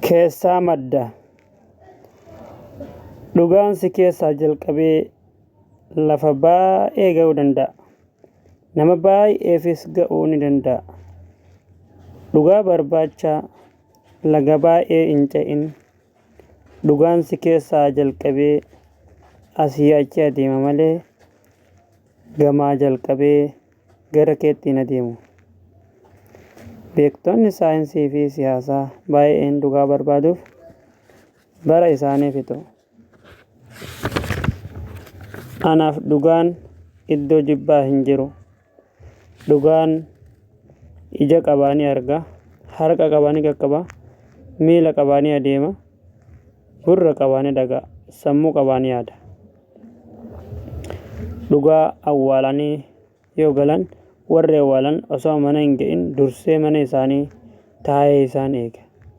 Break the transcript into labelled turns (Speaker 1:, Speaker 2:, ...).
Speaker 1: Keessaa madda. Dhugaan si keessaa jalqabee lafa baay'ee ga'uu danda'a. Nama baay'eefis ga'uu ni danda'a. Dhugaa barbaacha laga baay'ee hin ce'in. Dhugaan si keessaa jalqabee asii achi adeema malee gamaa jalqabee gara keetti hin adeemu. Beektonni saayinsii fi siyaasaa baay'een dhugaa barbaaduuf bara isaanii fixu. Anaaf dhugaan iddoo jibbaa hin jiru. Dhugaan ija qabaa ni arga, harka qabaa ni qaqqaba, miila qabaa ni adeema, gurra qabaa ni dhaga'a, sammuu qabaa ni yaada. Dhugaa awwaalanii yoo galan warri awwaalan osoo mana hin ga'in dursee mana isaanii taa'ee isaan eega.